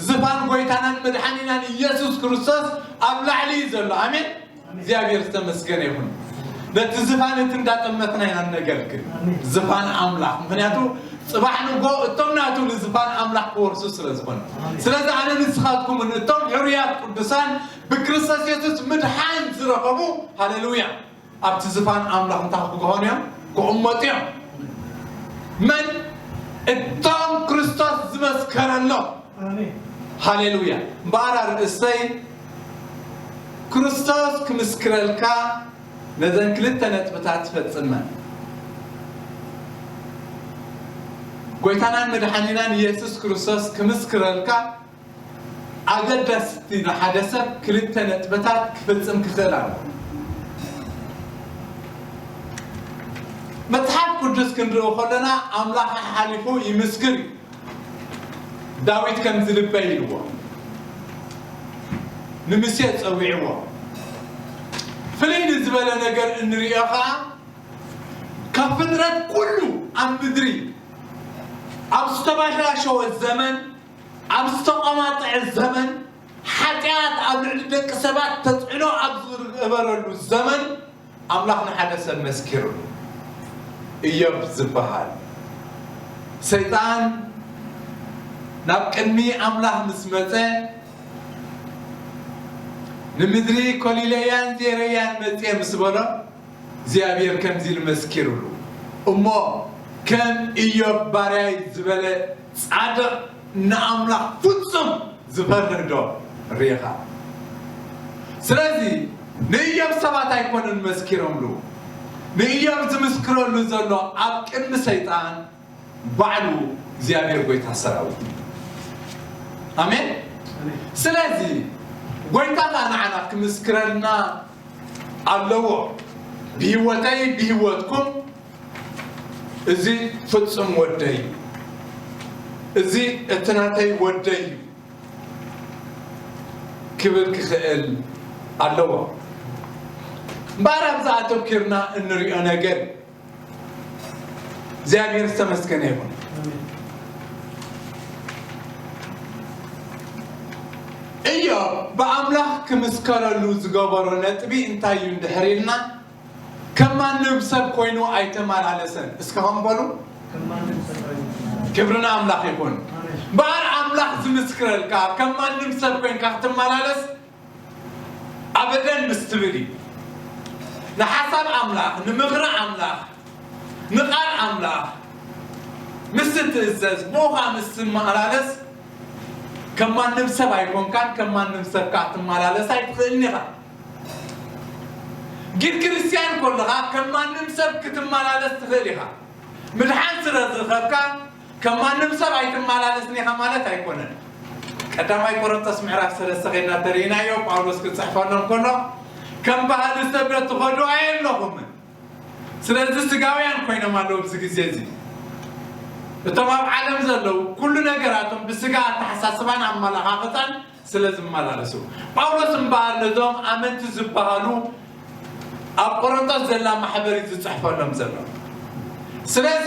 ዝፋን ጎይታናን መድሓኒናን ኢየሱስ ክርስቶስ ኣብ ላዕሊ እዩ ዘሎ። ኣሜን። እግዚኣብሔር ዝተመስገነ ይኹን። ነቲ ዝፋን እቲ እንዳጠመትና ኢና እነገልግል። ኣሜን። ዝፋን ኣምላኽ። ምኽንያቱ ጽባሕ ንጎ እቶም ናቱ ንዝፋን ኣምላኽ ክወርሱ ስለ ዝኾነ። ኣሜን። ስለዚ ኣነ ንስኻትኩምን እቶም ሕሩያት ቅዱሳን ብክርስቶስ የሱስ ምድሓን ዝረኸቡ፣ ሃሌሉያ፣ ኣብቲ ዝፋን ኣምላኽ እንታይ ክኾኑ እዮም? ክቕመጡ እዮም። መን? እቶም ክርስቶስ ዝመስከረሎም። ኣሜን። ሃሌሉያ። እምበኣር ኣርእስተይ ክርስቶስ ክምስክረልካ ነዘን ክልተ ነጥብታት ትፈጽመን። ጎይታናን መድሓኒናን ኢየሱስ ክርስቶስ ክምስክረልካ ኣገደስቲ ንሓደ ሰብ ክልተ ነጥብታት ክፍጽም ክኽእል ኣሎ። መጽሓፍ ቅዱስ ክንርኢ ከለና ኣምላኽ ሓሊፉ ይምስክር እዩ። ዳዊት ከምዚ ልበይ ኢልዎ፣ ንሙሴ ጸዊዕዎ። ፍልይ ንዝበለ ነገር እንሪኦ ኸዓ ካብ ፍጥረት ኩሉ ኣብ ምድሪ ኣብ ዝተባላሸወ ዘመን፣ ኣብ ዝተቐማጠዐ ዘመን፣ ሓጢኣት ኣብ ልዕሊ ደቂ ሰባት ተጽዕኖ ኣብ ዝገበረሉ ዘመን ኣምላኽ ንሓደ ሰብ መስኪሩሉ። እዮብ ዝበሃል ሰይጣን ናብ ቅድሚ ኣምላኽ ምስ መጸ፣ ንምድሪ ኮሊለያን ዜረያን መጽየ ምስ በሎ፣ እግዚኣብሔር ከምዚ ኢሉ መስኪሩሉ፣ እሞ ከም እዮብ ባርያይ ዝበለ ጻድቕ ንኣምላኽ ፍጹም ዝፈርህ ዶ ርኢኻ? ስለዚ ንእዮብ ሰባት ኣይኮኑን መስኪሮምሉ። ንእዮብ ዝምስክረሉ ዘሎ ኣብ ቅድሚ ሰይጣን ባዕሉ እግዚኣብሔር ጎይታ ሰራዊት። ኣሜን። ስለዚ ጎይታ ከኣ ንዓና ክምስክረልና ኣለዎ። ብህይወተይ ብህይወትኩም እዚ ፍጹም ወደይ እዩ፣ እዚ እቲ ናተይ ወደይ እዩ ክብል ክኽእል ኣለዎ። እምበኣር ኣብዚ ኣተኪርና እንሪኦ ነገር እግዚኣብሔር ዝተመስገነ ይኹን። እዮብ ብኣምላኽ ክምስከረሉ ዝገበሮ ነጥቢ እንታይ እዩ እንድሕር ኢልና፣ ከም ማንም ሰብ ኮይኑ ኣይተመላለሰን። እስከ ከም በሉ። ከም ማንም ሰብ ኮይኑ። ክብሪ ንኣምላኽ ይኹን። ኣሜን። እምበኣር ኣምላኽ ዝምስክረልካ ከም ማንም ሰብ ኮይንካ ክትመላለስ ኣበደን ምስ ትብል እዩ። ንሓሳብ ኣምላኽ፣ ንምኽሪ ኣምላኽ፣ ንቓል ኣምላኽ ምስ ትእዘዝ፣ ብኡ ኸኣ ምስ ትመላለስ፣ ከም ማንም ሰብ ኣይኮንካን፣ ከም ማንም ሰብ ከኣ ክትመላለስ ኣይትኽእልን ኢኻ። ግን ክርስትያን ከለኻ ከም ማንም ሰብ ክትመላለስ ትኽእል ኢኻ። ምድሓን ስለ ዝረኸብካ ከም ማንም ሰብ ኣይትመላለስን ኢኻ ማለት ኣይኮነን። ቀዳማይ ቆሮንቶስ ምዕራፍ ሰለስተ ኸይድና ተርእይናዮ፣ ጳውሎስ ክጽሕፈሎም ከሎ ከም ባህሊ ሰብ ዶ ትኸዱ ኣየለኹምን። ስለዚ ስጋውያን ኮይኖም ኣለዉ ኣብዚ ግዜ እዚ። እቶም ኣብ ዓለም ዘለዉ ኩሉ ነገራቶም ብስጋ ኣተሓሳስባን ኣመለኻኽታን ስለ ዝመላለሱ። ጳውሎስ እምበኣር ነዞም ኣመንቲ ዝበሃሉ ኣብ ቆሮንቶስ ዘላ ማሕበር እዩ ዝጽሕፈሎም ዘሎ። ስለዚ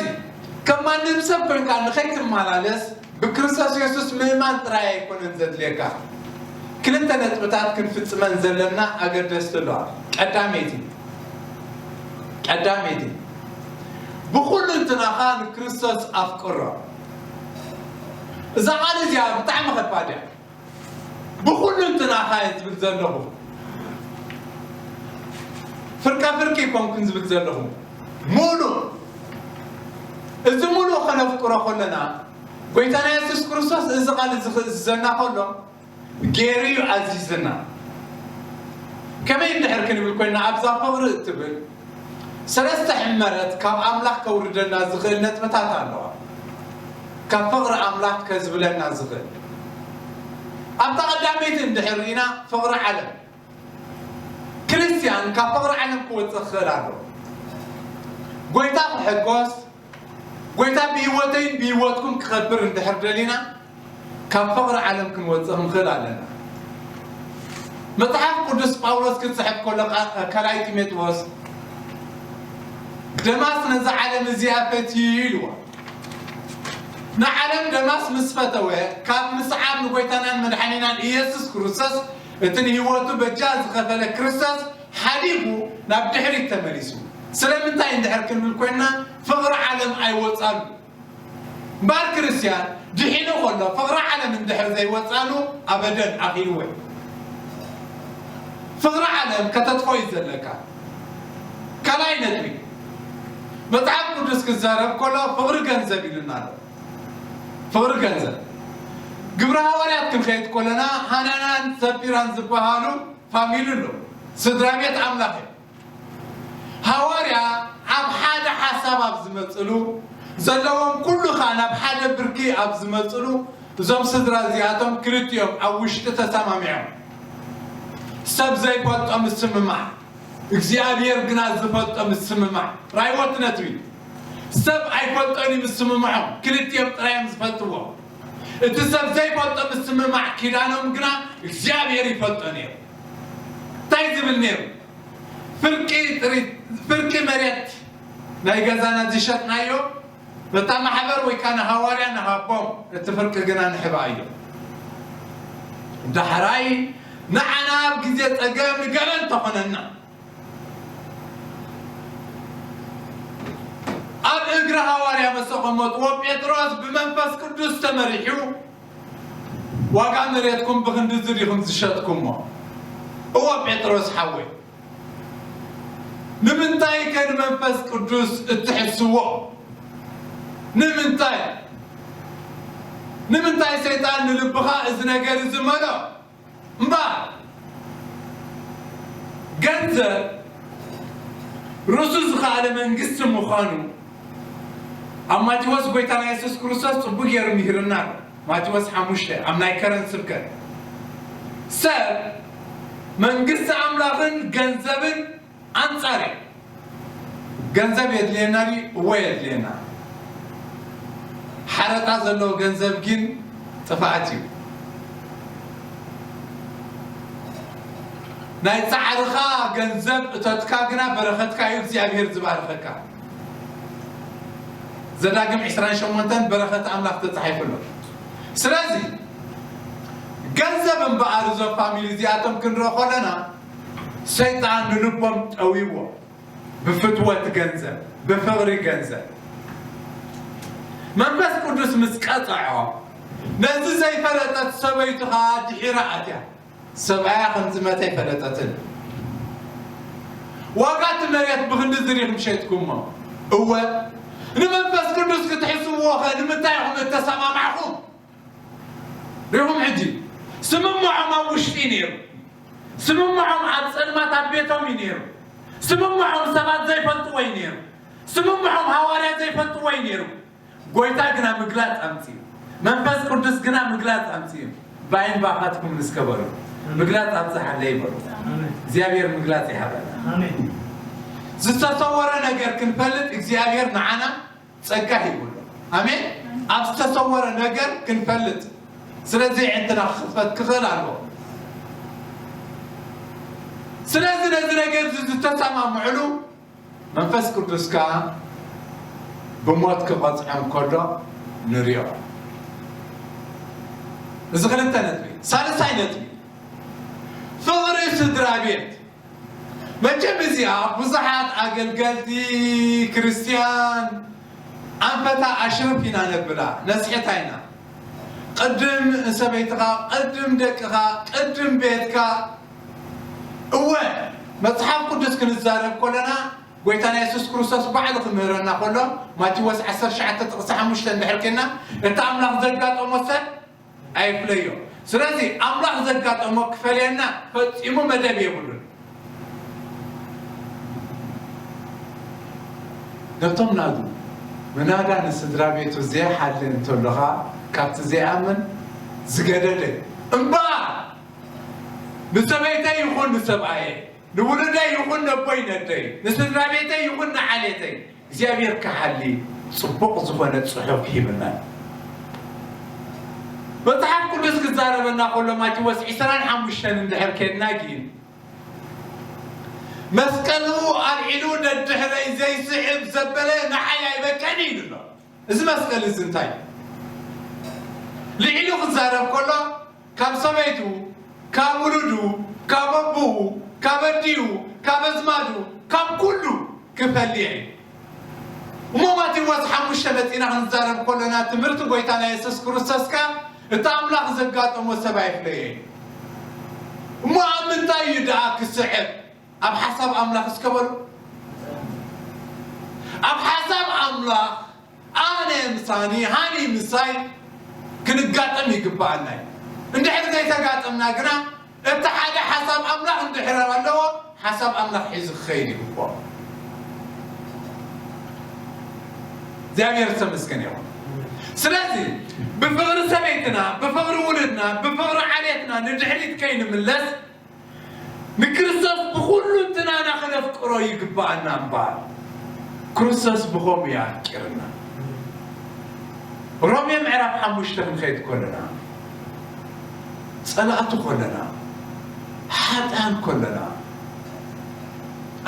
ከም ማንም ሰብ ኮይንካ ንኸይትመላለስ ብክርስቶስ የሱስ ምእማን ጥራይ ኣይኮነን ዘድልየካ። ክልተ ነጥብታት ክንፍጽመን ዘለና ኣገደስቲ ኣለዋ። ቀዳመይቲ፣ ቀዳመይቲ፣ ብኹሉ እንትናኻ ንክርስቶስ ኣፍቅሮ። እዛ ቃል እዚኣ ብጣዕሚ ከባድ እያ። ብኹሉ እንትናኻ እየ ዝብል ዘለኹ። ፍርቃ ፍርቂ ኣይኮንኩን ዝብል ዘለኹ። ሙሉእ፣ እዚ ሙሉእ ከነፍቅሮ ከለና፣ ጎይታና የሱስ ክርስቶስ እዚ ቃል እዚ ክእዝዘና ከሎ፣ ገይሩ እዩ ኣዚዝና። ከመይ እንድሕር ክንብል ኮይና፣ ኣብዛ ፍቕሪ እትብል ሰለስተ ሕመረት ካብ ኣምላኽ ከውርደና ዝኽእል ነጥብታት ኣለዋ። ካብ ፍቕሪ ኣምላኽ ከዝብለና ዝኽእል። ኣብታ ቀዳመይቲ እንድሕር ርኢና፣ ፍቕሪ ዓለም። ክርስትያን ካብ ፍቕሪ ዓለም ክወጽእ ክኽእል ኣለዎ። ጎይታ ክሕጎስ፣ ጎይታ ብህይወተይን ብህይወትኩም ክኸብር እንድሕር ደሊና፣ ካብ ፍቕሪ ዓለም ክንወጽእ ክንኽእል ኣለና። መጽሓፍ ቅዱስ ጳውሎስ ክጽሕፍ ከሎ፣ ካ-፣ ካልኣይ ጢሞቴዎስ፣ "ደማስ ነዛ ዓለም እዚኣ ፈትዩ" ኢልዎ። ንዓለም ደማስ ምስ ፈተወ፣ ካብ ምስዓብ ንጎይታናን መድሓኒናን ኢየሱስ ክርስቶስ፣ እቲ ንህይወቱ በጃ ዝኸፈለ ክርስቶስ ሓዲጉ ናብ ድሕሪት ተመሊሱ። ስለምንታይ እንድሕር ክንብል ኮይንና፣ ፍቕሪ ዓለም ኣይወጻሉ። እምበኣር ክርስትያን ድሒኑ ከሎ ፍቕሪ ዓለም እንድሕር ዘይወጻሉ፣ ኣበደን ኣኺልዎ እዩ። ፍቕሪ ዓለም ከተጥፎ እዩ ዘለካ። ካልኣይ ነጥቢ፣ መጽሓፍ ቅዱስ ክዛረብ ከሎ ፍቕሪ ገንዘብ ኢሉና ኣሎ። ፍቕሪ ገንዘብ። ግብረ ሃዋርያት ክንከይድ ከለና ሃናናን ሰፊራን ዝበሃሉ ፋሚሊ ኣሎ፣ ስድራ ቤት ኣምላኽ እዮም። ሃዋርያ ኣብ ሓደ ሓሳብ ኣብ ዝመጽሉ፣ ዘለዎም ኩሉ ኸኣ ናብ ሓደ ብርኪ ኣብ ዝመጽሉ፣ እዞም ስድራ እዚኣቶም ክልቲኦም ኣብ ውሽጢ ተሰማሚዖም። ሰብ ዘይፈልጦ ምስምማዕ፣ እግዚኣብሔር ግና ዝፈልጦ ምስምማዕ። ራይወት ነጥቢ። ሰብ ኣይፈልጦን እዩ ምስምምዖም፣ ክልቲኦም ጥራዮም ዝፈልጥዎ። እቲ ሰብ ዘይፈልጦ ምስምማዕ ኪዳኖም ግና እግዚኣብሔር ይፈልጦ ነይሩ። እንታይ ዝብል ነይሩ? ፍርቂ ጥሪት፣ ፍርቂ መሬት ናይ ገዛና ዝሸጥናዮ ነታ ማሕበር ወይ ከዓ ንሃዋርያ ንሃቦም፣ እቲ ፍርቂ ግና ንሕባ እዩ። ዳሕራይ ንዓና ኣብ ግዜ ጸገም ንገበን ተኾነና። ኣብ እግሪ ሃዋርያ መሰ ቐመጥዎ። ጴጥሮስ ብመንፈስ ቅዱስ ተመሪሑ፣ ዋጋ መሬትኩም ብኽንድዚ ዲኹም ዝሸጥኩሞ? እወ ጴጥሮስ ሓወይ። ንምንታይ ከ ንመንፈስ ቅዱስ እትሕስዎ? ንምንታይ? ንምንታይ ሰይጣን ንልብኻ እዚ ነገር እዚ መሎ? እምበኣር ገንዘብ ርእሱ ዝኸኣለ መንግስቲ ምዃኑ ኣብ ማቴዎስ ጎይታና የሱስ ክርስቶስ ጽቡቕ ገይሩ ምሂርና ኣሎ። ማቴዎስ ሓሙሽተ ኣብ ናይ ከረን ስብከት ሰብ መንግስቲ ኣምላኽን ገንዘብን ኣንጻር እዩ። ገንዘብ የድልየና ድዩ? እወ የድልየና። ሓረጣ ዘለዎ ገንዘብ ግን ጥፍኣት እዩ። ናይ ጻዕርኻ ገንዘብ እቶትካ ግና በረኸትካ እዩ እግዚኣብሔር ዝባርኸካ። ዘዳግም ዕስራን ሸሞንተን በረኸት ኣምላኽ ተጻሒፉ ኣሎ። ስለዚ ገንዘብ እምበኣር እዞም ፋሚሊ እዚኣቶም ክንርኢ ከለና ሰይጣን ንልቦም ጠዊዎ ብፍትወት ገንዘብ፣ ብፍቕሪ ገንዘብ። መንፈስ ቅዱስ ምስ ቀጸዖ ነዚ ዘይፈለጠት ሰበይቱ ኸኣ ድሒራ ኣትያ። ሰብኣያ ከም ዝመተ ኣይፈለጠትን። ዋጋ እቲ መሬት ብኽንዲ ዝሪኹም ሸጥኩሞ። እወ፣ ንመንፈስ ቅዱስ ክትሕስብዎ ኸ ንምንታይ ኢኹም እተሰማማዕኹም? ሪኹም ሕጂ፣ ስምምዖም ኣብ ውሽጢ ነይሩ። ስምምዖም ኣብ ጸልማት ኣብ ቤቶም እዩ ነይሩ። ስምምዖም ሰባት ዘይፈልጥዎ እዩ ነይሩ። ስምምዖም ሃዋርያ ዘይፈልጥዎ እዩ ነይሩ። ጎይታ ግና ምግላጽ ኣምጽኡ። መንፈስ ቅዱስ ግና ምግላጽ ኣምጽኡ። ባይን ባኻትኩም ንስከ በሉ። ምግላጽ ኣብጽሓለይ በሉ። ኣሜን። እግዚኣብሔር ምግላጽ ይሃበና። ኣሜን። ዝተሰወረ ነገር ክንፈልጥ እግዚኣብሔር ንዓና ጸጋ ሂቡሎ። ኣሜን። ኣብ ዝተሰወረ ነገር ክንፈልጥ ስለዚ ኣዒንትና ክኽፈት ክኽእል ኣለዎ። ስለዚ ነዚ ነገር እዚ ዝተሰማምዕሉ መንፈስ ቅዱስ ከኣ ብሞት ክቐጽዖም ከሎ ንሪኦ። እዚ ክልተ ነጥቢ። ሳልሳይ ነጥቢ፣ ፍቕሪ ስድራ ቤት። መቸም እዚኣ ብዙሓት ኣገልገልቲ ክርስትያን ኣንፈታ ኣሽርፍ ኢና ነብላ፣ ነስሕታ ኢና። ቅድም ሰበይትኻ፣ ቅድም ደቅኻ፣ ቅድም ቤትካ። እወ፣ መጽሓፍ ቅዱስ ክንዛረብ ከለና ጎይታና የሱስ ክርስቶስ ባዕሉ ክምህረና ከሎ፣ ማቴዎስ ዓሰርተ ትሽዓተ ጥቕሲ ሓሙሽተ እንድሕር ኬና፣ እቲ ኣምላኽ ዘጋጠሞ ሰብ ኣይፍለዮ። ስለዚ ኣምላኽ ዘጋጠሞ ክፈልየና ፈጺሙ መደብ የብሉን። ነቶም ናቱ ምናዳ ንስድራ ቤቱ ዘይሓሊ እንተሎ ኸኣ ካብቲ ዘይኣምን ዝገደደ እዩ። እምበኣር ንሰበይተይ ይኹን ንሰብኣየ፣ ንውሉደይ ይኹን ነቦይ ነደይ፣ ንስድራ ቤተይ ይኹን ንዓሌተይ እግዚኣብሔር ክሓሊ ጽቡቕ ዝኾነ ጽሑፍ ሂብና። መጽሓፍ ቅዱስ ክዛረበና ከሎ ማቴዎስ ዕስራን ሓሙሽተን እንድሕር ኬድና ግን መስቀሉ ኣልዒሉ ደድሕረይ ዘይስዕብ ዘበለ ንዓይ ኣይበቅዕን እዩ ኢሉ ኣሎ። እዚ መስቀል እዚ እንታይ እዩ? ልዒሉ ክዛረብ ከሎ ካብ ሰበይቱ፣ ካብ ውሉዱ፣ ካብ ኣቦኡ፣ ካብ ኣዲኡ፣ ካብ ኣዝማዱ፣ ካብ ኩሉ ክፈልየ እዩ። እሞ ማቴዎስ ሓሙሽተ መጺና ክንዛረብ ከለና ትምህርቲ ጎይታና የሱስ ክርስቶስ ከኣ እቲ ኣምላኽ ዘጋጠሞ ሰብ ኣይፍለየ እዩ። እሞ ኣብ ምንታይ እዩ ደኣ ክስዕብ? ኣብ ሓሳብ ኣምላኽ እስከ በሉ። ኣብ ሓሳብ ኣምላኽ ኣነ ምሳኒ ሃኒ ምሳይ ክንጋጠም ይግባኣና እዩ። እንድሕር ዘይተጋጠምና ግና እቲ ሓደ ሓሳብ ኣምላኽ እንድሕር ኣለዎ ሓሳብ ኣምላኽ ሒዙ ክኸይድ ይግባኦ። እግዚኣብሔር ዝተመስገነ ይኹን። ስለዚ ብፍቕሪ ሰበይትና፣ ብፍቕሪ ውሉድና፣ ብፍቕሪ ዓሌትና ንድሕሪት ከይንምለስ ንክርስቶስ ብኹሉ እንትናና ክነፍቅሮ ይግባኣና እምበኣር፣ ክርስቶስ ብኸምኡ እዩ ኣፍቂርና። ሮሜ ምዕራፍ ሓሙሽተ ክንኸይድ ከለና፣ ጸላእቲ ከለና፣ ሓጥኣን ከለና፣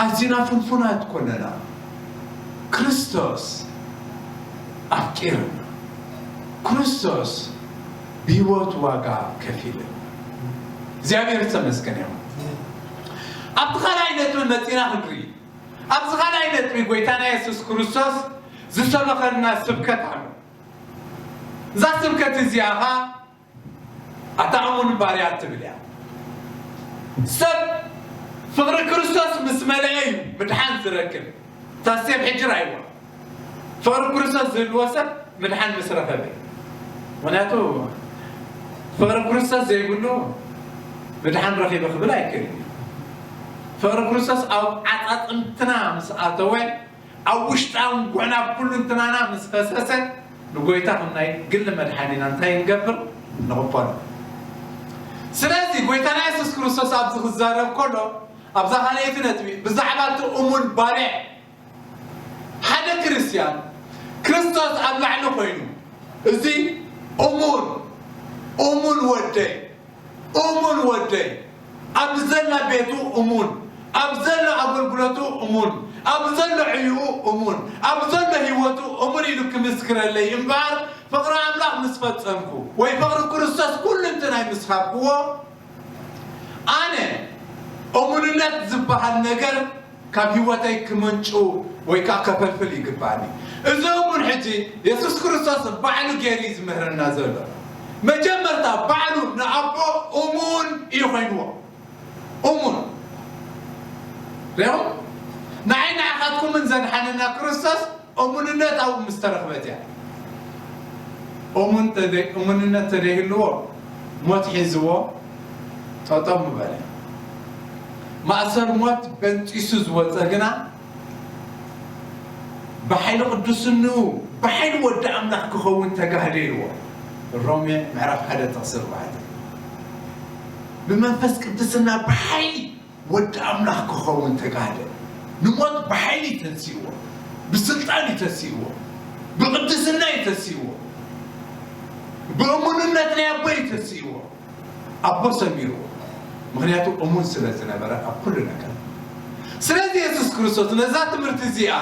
ኣዚና ፍንፉናት ከለና፣ ክርስቶስ ኣፍቂርና። ክርስቶስ ብህይወቱ ዋጋ ከፊልና። እግዚኣብሔር ዝተመስገነ ይኹን። ኣብቲ ካልኣይ ነጥቢ መጺና ክንርኢ። ኣብዚ ካልኣይ ነጥቢ ጎይታና የሱስ ክርስቶስ ዝሰበኸልና ስብከት ኣሎ። እዛ ስብከት እዚኣ ኸኣ ኣታ እሙን ባርያ እትብል እያ። ሰብ ፍቕሪ ክርስቶስ ምስ መለአ እዩ ምድሓን ዝረክብ። እታ ስቴፕ ሕጂ ርኣይዋ። ፍቕሪ ክርስቶስ ዝህልዎ ሰብ ምድሓን ምስ ረኸበ እዩ። ምኽንያቱ ፍቕሪ ክርስቶስ ዘይብሉ ምድሓን ረኺበ ክብል ኣይክእልን እዩ። ፍቕሪ ክርስቶስ ኣብ ዓጻጽምትና ምስ ኣተወ፣ ኣብ ውሽጣዊ ጉዕና ኩሉ እንትናና ምስ ፈሰሰ፣ ንጎይታ ከም ናይ ግሊ መድሓኒና እንታይ ንገብር? ንቕበሎ። ስለዚ ጎይታና የሱስ ክርስቶስ ኣብዚ ክዛረብ ከሎ፣ ኣብዛ ካልኣይቲ ነጥቢ ብዛዕባ እቲ እሙን ባርያ፣ ሓደ ክርስትያን ክርስቶስ ኣብ ላዕሊ ኮይኑ፣ እዚ እሙን፣ እሙን ወደይ፣ እሙን ወደይ፣ ኣብ ዘላ ቤቱ እሙን፣ ኣብ ዘሎ ኣገልግሎቱ እሙን፣ ኣብ ዘሎ ዕዩኡ እሙን፣ ኣብ ዘሎ ህይወቱ እሙን ኢሉ ክምስክረለይ እምበኣር፣ ፍቕሪ ኣምላኽ ምስ ፈጸምኩ ወይ ፍቕሪ ክርስቶስ ኩሉ እንትናይ ምስ ሃብክዎ፣ ኣነ እሙንነት ዝበሃል ነገር ካብ ህይወተይ ክመንጩ ወይ ከዓ ከፈልፍል ይግባኣኒ። እዚ እውን ሕጂ የሱስ ክርስቶስ ባዕሉ ገይሩ እዩ ዝምህረና ዘሎ። መጀመርታ ባዕሉ ንኣቦ እሙን እዩ ኮይንዎ። እሙን። ሪኹም? ንዓይ ንዓኻትኩምን ዘድሓነና ክርስቶስ እሙንነት ኣብኡ ምስ ተረኽበት እያ። እሙን ተዘይ-፣ እሙንነት ተዘይህልዎ ሞት ሒዝዎ ጠጠው ምበለ። ማእሰር ሞት በንጢሱ ዝወፀ ግና ብሓይሊ ቅዱስንኡ ብሓይሊ ወዲ ኣምላኽ ክኸውን ተጋህደ ኢልዎ። ሮሜ ምዕራፍ ሓደ ጥቕሲ ኣርባዕተ። ብመንፈስ ቅዱስና ብሓይሊ ወዲ ኣምላኽ ክኸውን ተጋህደ። ንሞት ብሓይሊ እዩ ተንስእዎ፣ ብስልጣን እዩ ተንስእዎ፣ ብቅድስና እዩ ተንስእዎ፣ ብእሙንነት ናይ ኣቦ እዩ ተንስእዎ። ኣቦ ሰሚርዎ፣ ምኽንያቱ እሙን ስለ ዝነበረ ኣብ ኩሉ ነገር። ስለዚ የሱስ ክርስቶስ ነዛ ትምህርቲ እዚኣ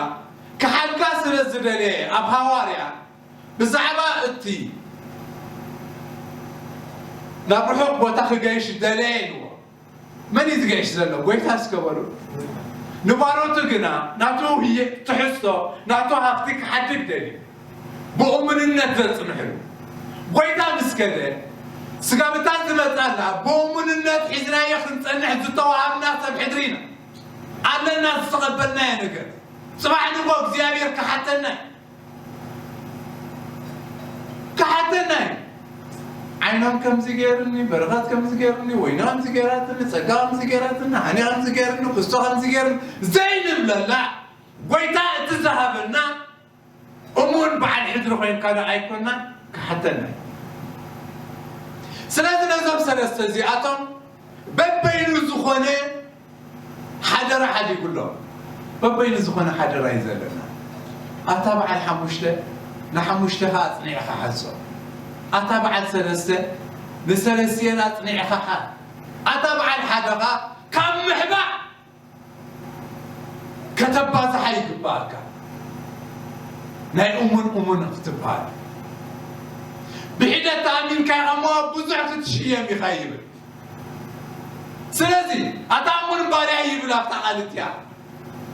ክሓድጋ ስለ ዝደለየ ኣብ ሃዋርያ ብዛዕባ እቲ ናብ ርሑቕ ቦታ ክገይሽ ደለየ ኢልዎ። መን እዩ ዝገይሽ ዘሎ? ጎይታ እስከ በሉ። ንባሮቱ ግና ናቱ ህየ-፣ ትሕዝቶ፣ ናቱ ሃብቲ ክሓድግ ደልዩ። ብእሙንነት ዘጽንሕሉ። ጎይታ ምስ ከደ፣ ስጋብታ ዝመጻና ብእሙንነት ሒዝናዮ ክንጸንሕ ዝተዋሃብና ሰብ ሕድሪ ኢና። ኣለና ዝተቐበልናዮ ነገር። ጽባሕ ንግሆ እግዚኣብሔር ክሓተና እዩ። ክሓተና እዩ። ዓይኖም ከምዚ ገይሩኒ፣ በረኸት ከምዚ ገይሩኒ፣ ወይኒ ከምዚ ገይራትኒ፣ ጸጋ ከምዚ ገይራትኒ፣ ሃኒ ከምዚ ገይሩኒ፣ ክስቶ ከምዚ ገይሩኒ ዘይንብለላ፣ ጎይታ እቲ ዝሃበና እሙን በዓል ሕድሪ ኮይንካ ዶ ኣይኮናን? ክሓተና እዩ። ስለዚ ነዞም ሰለስተ እዚኣቶም በበይኑ ዝኾነ ሓደራ ሓዲጉሎም። በበይኑ ዝኾነ ሓደራ እዩ ዘለና። ኣታ በዓል ሓሙሽተ፣ ንሓሙሽተ ኸዓ ኣጽኒዕኻ ሓዞ። ኣታ በዓል ሰለስተ፣ ንሰለስቲኤን ኣጽኒዕኻ ሓዝ። ኣታ በዓል ሓደ ኸዓ ካብ ምሕባእ ከተባዝሓ ይግባኣካ። ናይ እሙን እሙን ክትበሃል። ብሒደት ተኣሚንካ ኢኻ እሞ ኣብ ብዙሕ ክትሽየም ኢኻ ይብል። ስለዚ ኣታ እሙን ባርያ ይብል ኣብታ ቃል እቲኣ።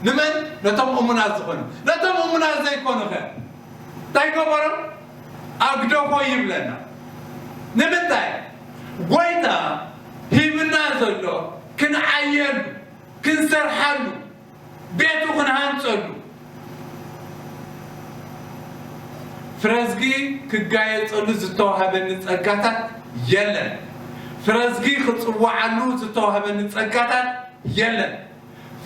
ንመን? ነቶም እሙናት ዝኾኑ። ነቶም እሙናት ዘይኮኑ ኸ እንታይ ገበሮም? ኣግደፎ ይብለና። ንምንታይ? ጎይታ ሂብና ዘሎ ክንዓየሉ፣ ክንሰርሓሉ፣ ቤቱ ክንሃንጸሉ። ፍረዝጊ ክጋየጸሉ ዝተዋህበኒ ጸጋታት የለን። ፍረዝጊ ክጽዋዓሉ ዝተዋህበኒ ጸጋታት የለን።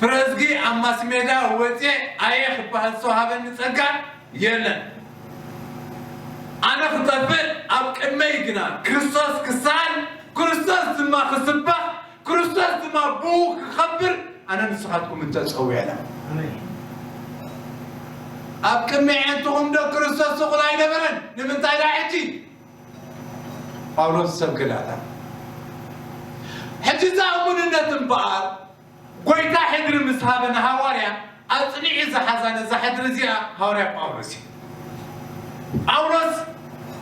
ፍረዝጊ ኣብ ማስሜዳ ወጽኤ ኣየ ክበሃል ዝተዋህበኒ ጸጋ የለን። ኣነ ክጠፍእ ኣብ ቅድመይ ግና ክርስቶስ ክሰኣል፣ ክርስቶስ ድማ ክስበኽ፣ ክርስቶስ ድማ ብኡ ክኸብር ኣነ ንስኻትኩም እንተጸዊዕና። ኣብ ቅድሚ ኣዕንትኹም ዶ ክርስቶስ ስቑል ኣይነበረን? ንምንታይ ደኣ ሕጂ? ጳውሎስ ሰብ ገላታ። ሕጂ እዛ እሙንነት እምበኣር ጎይታ ሕድሪ ምስ ሃበ ንሃዋርያ ኣጽኒዑ ዝሓዛ ነዛ ሕድሪ እዚኣ ሃዋርያ ጳውሎስ እዩ። ጳውሎስ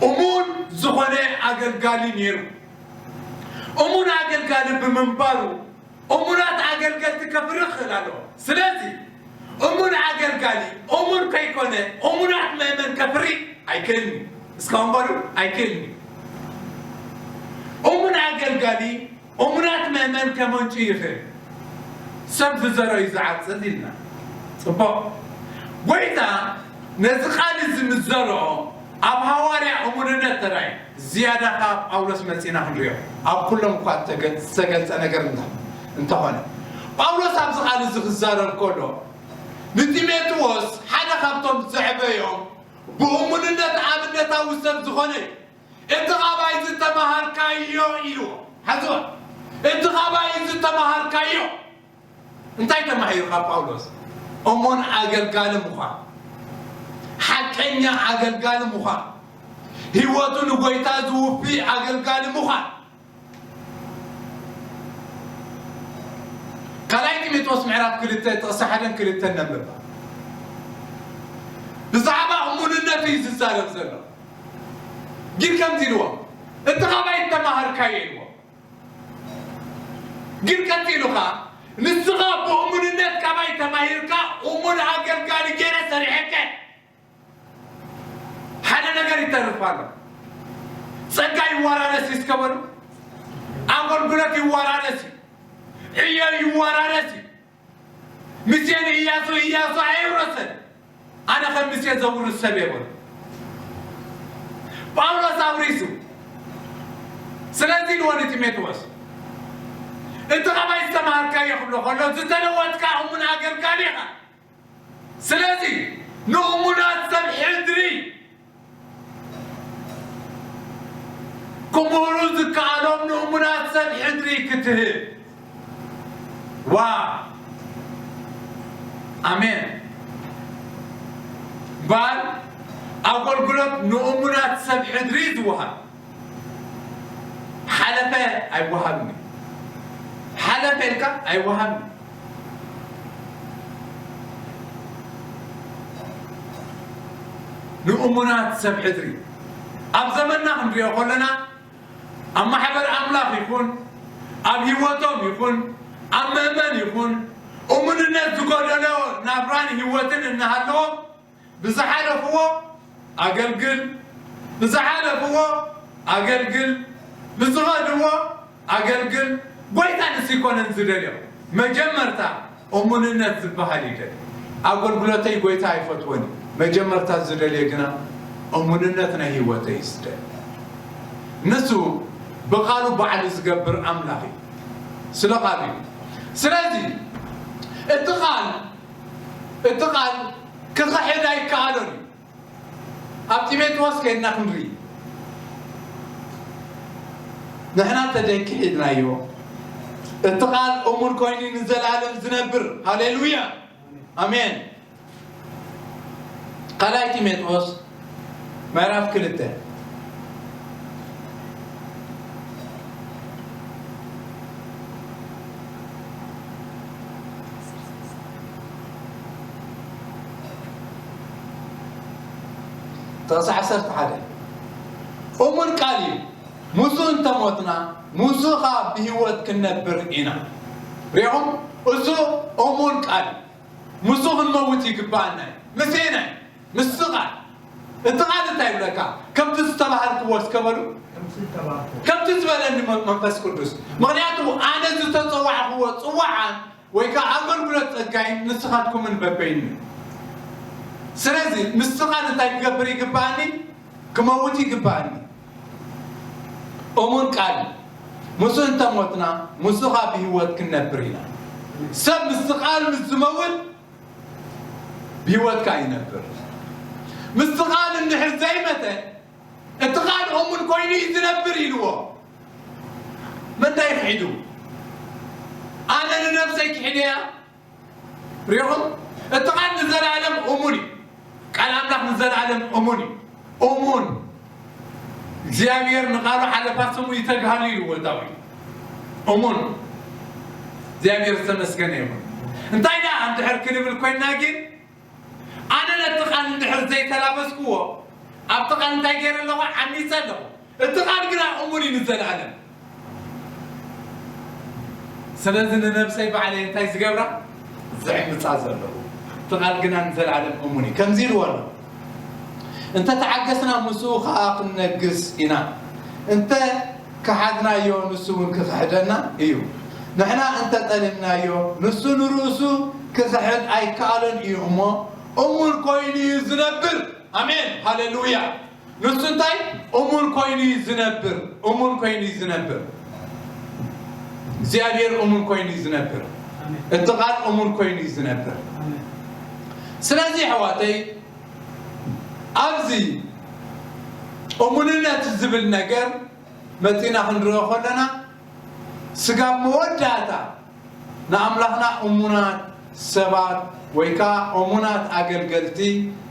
እሙን ዝኾነ ኣገልጋሊ ነይሩ። እሙን ኣገልጋሊ ብምንባሩ እሙናት ኣገልገልቲ ከፍሪ ክኽእል ኣለዎ። ስለዚ እሙን ኣገልጋሊ እሙን ከይኮነ እሙናት ምእመን ከፍሪ ኣይክእልን እዩ። እስካሁን በሉ ኣይክእልን እዩ። እሙን ኣገልጋሊ እሙናት ምእመን ከመንጩ ይኽእል። ሰብ ዝዘርኦ እዩ ዝዓጽድ ኢልና። ጽቡቕ። ጎይታ ነዚ ቃል እዚ ምስ ዘርኦ ኣብ ሃዋርያ እሙንነት ተራእዩ። ዝያዳ ካብ ጳውሎስ መጺና ክንሪኦ። ኣብ ኩሎም እኳ እተገ-፣ ዝተገልጸ ነገር እንተ-፣ እንተኾነ። ጳውሎስ ኣብዚ ቃል እዚ ክዛረብ ከሎ ንጢሞቴዎስ ሓደ ካብቶም ዘዕበዮም ብእሙንነት ኣብነታዊ ሰብ ዝኾነ እዩ። እቲ ኻባይ ዝተማሃርካዮ ኢልዎ። ሓዝዋ። እቲ ኻባይ ዝተማሃርካዮ። እንታይ ተማሂሩ ካብ ጳውሎስ? እሙን ኣገልጋሊ ምዃን። ሓቀኛ ኣገልጋሊ ምዃን። ህይወቱ ንጎይታ ዝውፊ ኣገልጋሊ ምዃን። ካልኣይ ጢሞቴዎስ ምዕራፍ ክልተ ጥቕሲ ሓደን ክልተን ነንብባ። ብዛዕባ እሙንነት እዩ ዝዛረብ ዘሎ። ግን ከምዚ ኢልዎ፣ "እቲ ኻባይ እተማሃርካዮ" ኢልዎ። ግን ቀጺሉ ኸኣ፣ "ንስኻ ብእሙንነት ካባይ ተማሂርካ እሙን ኣገልጋሊ ገይረ ሰሪሐከ" ሓደ ነገር ይተርፍ ኣሎ። ጸጋ ይወራረስ እዩ እስከ በሉ። ኣገልግሎት ይወራረስ እዩ። ዕዮ ይወራረስ እዩ። ሙሴ ንኢያሱ፣ ኢያሱ ኣይውረሰን። ኣነ ከም ሙሴ ዘውርስ ሰብ እየ በሉ። ጳውሎስ ኣውሪሱ። ስለዚ ኢልዎ ንጢሞቴዎስ፣ "እቲ ኻባይ ዝተማሃርካዮ" ክብሎ ከሎ፣ "ዝተለወጥካ እሙን ኣገልጋሊ ኢኻ። ስለዚ ንእሙናት ሰብ ሕድሪ፣ ክምህሩ ዝከኣሎም ንእሙናት ሰብ ሕድሪ ክትህብ" ዋ ኣሜን። ባል ኣገልግሎት ንእሙናት ሰብ ሕድሪ ዝወሃብ። ሓለፈ ኣይወሃብን እዩ። ሓለፈ ኢልካ ኣይወሃብን እዩ። ንእሙናት ሰብ ሕድሪ ኣብ ዘመንና ክንሪኦ ከለና ኣብ ማሕበር ኣምላኽ ይኹን፣ ኣብ ህይወቶም ይኹን፣ ኣብ ምእመን ይኹን፣ እሙንነት ዝጎደሎ ናብራን ህይወትን እናሃለዎም፣ ብዝሓለፍዎ ኣገልግል፣ ብዝሓለፍዎ ኣገልግል፣ ብዝኸድዎ ኣገልግል። ጎይታ ንሱ ይኮነን ዝደልዮ። መጀመርታ እሙንነት ዝበሃል ይደል። ኣገልግሎተይ ጎይታ ኣይፈትወን እዩ። መጀመርታ ዝደልየ ግና እሙንነት ናይ ህይወተይ እዩ ዝደል። ንሱ ብቓሉ ባዕሉ ዝገብር ኣምላኽ እዩ። ስለ ቓሉ እዩ። ስለዚ እቲ ቓል፣ እቲ ቓል ክኽሕድ ኣይከኣሎን እዩ። ኣብ ጢሞቴዎስ ከይድና ክንርኢ። ንሕና ተደይ ክሒድናዮ፣ እቲ ቓል እሙን ኮይኑ ንዘለኣለም ዝነብር። ሃሌሉያ። ኣሜን። ካልኣይ ጢሞቴዎስ ምዕራፍ ክልተ። ጥቕሲ ዓሰርተ ሓደ። እሙን ቃል እዩ። ምስኡ እንተሞትና ምስኡ ኸዓ ብህይወት ክንነብር ኢና። ሪኹም? እሱ እሙን ቃል እዩ። ምስኡ ክንመውት ይግባኣና እዩ። ምስኤና እዩ። ምስቲ ቃል። እቲ ቃል እንታይ ይብለካ? ከምቲ ዝተባህልክዎ እስከ በሉ። ከምቲ ዝበለኒ መ-፣ መንፈስ ቅዱስ። ምኽንያቱ ኣነ ዝተጸዋዕክዎ ጽዋዓን ወይ ከዓ ኣገልግሎት ጸጋይን ንስኻትኩምን በበይኑ። ስለዚ ምስቲ ቃል እንታይ ክገብር ይግባኣኒ? ክመውት ይግባኣኒ። እሙን ቃል። ምስኡ እንተሞትና ምስኡ ኸዓ ብህይወት ክንነብር ኢና። ሰብ ምስቲ ቃል ምስ ዝመውት ብህይወት ከዓ ይነብር። ምስቲ ቃል እንድሕር ዘይመተ እቲ ቃል እሙን ኮይኑ እዩ ዝነብር ኢልዎ። ምንታይ ክሒዱ? ኣነ ንነብሰይ ክሒደያ። ሪኹም? እቲ ቃል ንዘለኣለም እሙን እዩ። ቃል ኣምላኽ ንዘለኣለም እሙን እዩ። እሙን። እግዚኣብሔር ንቃሉ ሓለፋ ስሙ ይተግሃሉ ኢልዎ ዳዊት። እሙን። እግዚኣብሔር ዝተመስገነ ይኹን። እንታይ ደኣ እንድሕር ክንብል ኮይንና ግን ኣነ ነቲ ቃል እንድሕር ዘይተላበስክዎ ኣብቲ ቃል እንታይ ገይረ ኣለኹ? ዓሚፀ ኣለኹ። እቲ ቃል ግና እሙን እዩ ንዘለኣለም። ስለዚ ንነብሰይ ባዕለይ እንታይ ዝገብራ? ዝዕምፃ ዘለኹ። እቲ ቃል ግና ንዘለኣለም እሙን እዩ። ከምዚ ኢልዎ ኣሎ። እንተ ተዓገስና ምስኡ ኸዓ ክንነግስ ኢና። እንተ ከሓድናዮ ንሱ እውን ክኽሕደና እዩ። ንሕና እንተ ጠሊምናዮ ንሱ ንርእሱ ክኽሕድ ኣይከኣለን እዩ እሞ እሙን ኮይኑ እዩ ዝነብር። ኣሜን ሃሌሉያ። ንሱ እንታይ እሙን ኮይኑ እዩ ዝነብር። እሙን ኮይኑ እዩ ዝነብር። እግዚኣብሔር እሙን ኮይኑ እዩ ዝነብር። እቲ ቃል እሙን ኮይኑ እዩ ዝነብር። ስለዚ ኣሕዋተይ ኣብዚ እሙንነት ዝብል ነገር መፂና ክንሪኦ ከለና ስጋብ መወዳእታ ንኣምላኽና እሙናት ሰባት ወይ ከዓ እሙናት ኣገልገልቲ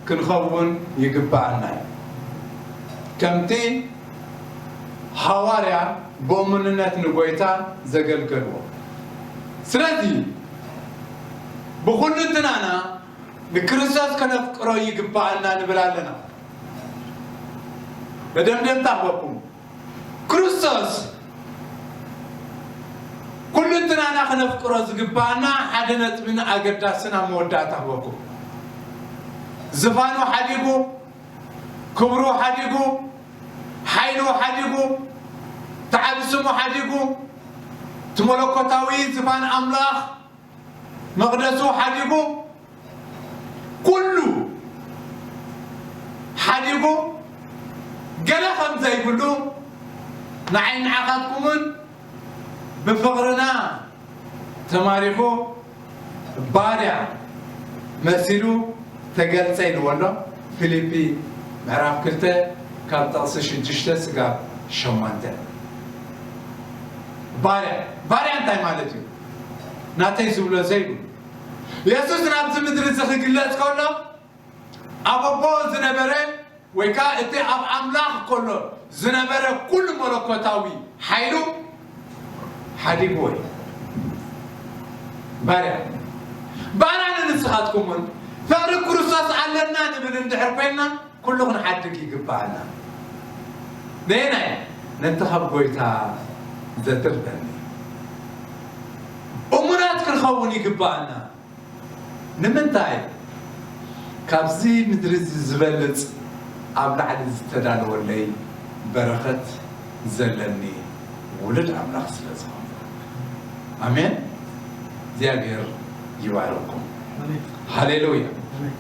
ክንኸውን ይግባኣና እዩ። ከምቲ ሃዋርያ ብእሙንነት ንጎይታ ዘገልገልዎ። ስለዚ ብኹልንትናና ንክርስቶስ ከነፍቅሮ ይግባኣና ንብል ኣለና። መደምደምታ ክበኩም። ክርስቶስ ኩልንትናና ክነፍቅሮ ዝግባኣና ሓደ ነጥብን ኣገዳስን ኣብ መወዳእታ ክበኩም። ዝፋኑ ሓዲጉ፣ ክብሩ ሓዲጉ፣ ሓይሉ ሓዲጉ፣ ተዓቢ ስሙ ሓዲጉ፣ እቲ መለኮታዊ ዝፋን ኣምላኽ መቕደሱ ሓዲጉ፣ ኩሉ ሓዲጉ፣ ገለ ከም ዘይብሉ ንዓይ ንዓኻትኩምን ብፍቕርና ተማሪኹ ባርያ መሲሉ ተገልጸ ኢልዎ ኣሎ። ፊልጲ ምዕራፍ ክልተ ካብ ጥቕሲ ሽዱሽተ ስጋብ ሸሞንተ። ባርያ፣ ባርያ እንታይ ማለት እዩ? ናተይ ዝብሎ ዘይብሉ። የሱስ ናብዚ ምድሪ እዚ ክግለጽ ከሎ ኣብ ኣቦ ዝነበረ ወይ ከዓ እቲ ኣብ ኣምላኽ ከሎ ዝነበረ ኩሉ መለኮታዊ ሓይሉ ሓዲግዎ እዩ። ባርያ፣ ባርያ ንንስኻትኩም እውን ፍቕሪ ክርስቶስ ኣለና ንብል እንድሕር ኮይንና ኩሉ ክንሓድግ ይግባኣና። ነየናይ? ነቲ ካብ ጎይታ ዘትርፈኒ። እሙናት ክንኸውን ይግባኣና። ንምንታይ? ካብዚ ምድሪ እዚ ዝበልጽ ኣብ ላዕሊ ዝተዳለወለይ በረኸት ዘለኒ ውሉድ ኣምላኽ ስለ ዝኾንኩ። ኣሜን። እግዚኣብሔር ይባርኩም። ኣሜን። ሃሌሉያ። ኣሜን።